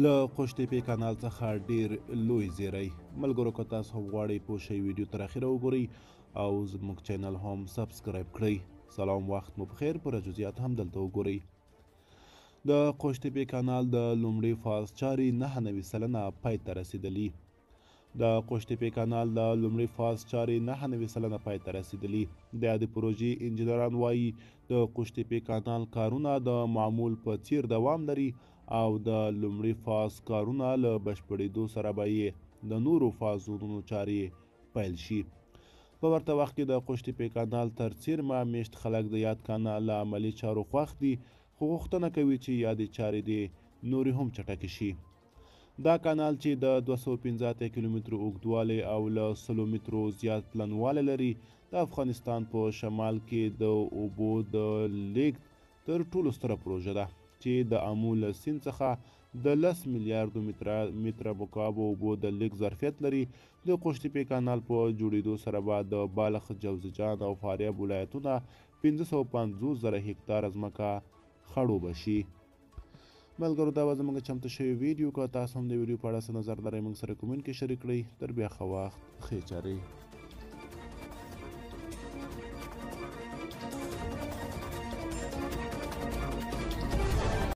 له قوشتېپې کانال څخه ډیر لوی زیری. ملګرو که تاسو هم غواړئ پوه شئ، ویډیو تر اخره وګورئ او زموږ چینل هم subscribe کړئ. سلام، وخت مو پخیر. پوره جزئیات هم دلته وګورئ. د قوشتېپې کانال د لومړي فاز چارې 99% پای ته رسېدلي. د قوشتېپې کانال د لومړي فاز چارې 99% پای ته رسېدلي. د یادې پروژې انجینران وایي، د قوشتېپې کانال کارونه د معمول په څیر دوام لري او د لومړي فاز کارونه له بشپړېدو سره به یې د نورو فازونو چارې پیل شي. په ورته وخت کې د قوشتېپې کانال تر څېرمه میشت خلک د یاد کانال له عملي چارو خوښ دي، خو غوښتنه کوي چې یادې چارې دې نورې هم چټکې شي. دا کانال چې د 285 کیلومترو اوږدوالی او له 100 مترو زیات پلنوالی لري، د افغانستان په شمال کې د اوبو د لیږد تر ټولو ستره پروژه ده چې د امو له سیند څخه د 10 میلیاردو متره مکعب اوبو د لیږد ظرفیت لري. د قوشتېپې کانال په جوړېدو سره به د بلخ، جوزجان او فاریاب ولایتونه 550 زره هکتاره ځمکه خړوبه شي. ملګرو، دا وه زموږ چمتو شوې ویډیو. که تاسو هم د ویډیو په اړه څه نظر لرئ، موږ سره comment کې شریک کړئ. تر بیا ښه وخت، ښې چارې.